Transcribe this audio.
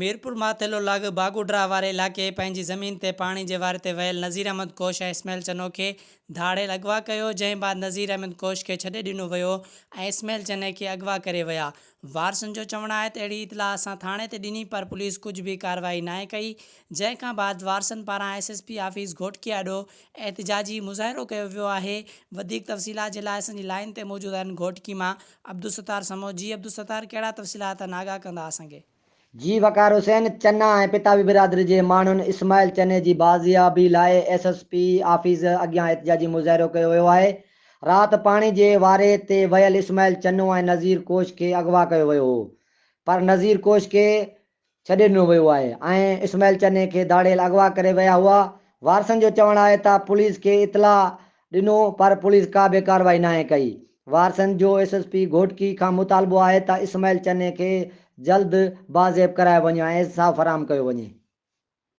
ميرپور ماٿيلو لڳ باگوڊرا واري علائقي پنهنجي زمين تي پاڻي جي واري تي ويل نذير احمد ڪوش ۽ اسماعيل چنو کي ڌاڙيل اغوا ڪيو، جنهن بعد نذير احمد ڪوش کي ڇڏي ڏنو ويو ۽ اسماعيل چني کي اغوا ڪري ويا. وارثن جو چوڻ آهي ته اهڙي اطلاع اسان ٿاڻي تي ڏني پر پوليس ڪجهه به ڪارروائي ناهي ڪئي، جنهن کان بعد وارثن پاران S S P office Ghotki آڏو احتجاجي مظاهرو ڪيو ويو آهي. وڌيڪ تفصيلات جي لاء اسان جي لائين تي موجود آهن گهوٽڪي مان عبدالستار سمون جي عبدالستار ڪهڙا تفصيلات آهن آگاهه ڪندا اسان کي. جي وقار حسين چنا ۽ پتافي برادري جي ماڻهن اسماعيل چني جي بازيابي لاء ايس ايس پي آفيس اڳيان احتجاجي مظاهرو ڪيو ويو آهي. رات پاڻي جي واري تي ويل اسماعيل چنو ۽ نذير ڪوش کي اغوا ڪيو ويو هو پر نذير ڪوش کي ڇڏي ڏنو ويو آهي ۽ اسماعيل چني کي ڌاڙيل اغوا ڪري ويا هئا. وارثن جو چوڻ آهي ته پوليس کي اطلاع ڏنو پر پوليس ڪا به ڪارروائي ناهي ڪئي. وارثن جو ايس ايس پي گهوٽڪي کان مطالبو آهي ته اسماعيل چني کي جلد بازياب ڪرايو وڃي ۽ انصاف فراهم ڪيو وڃي.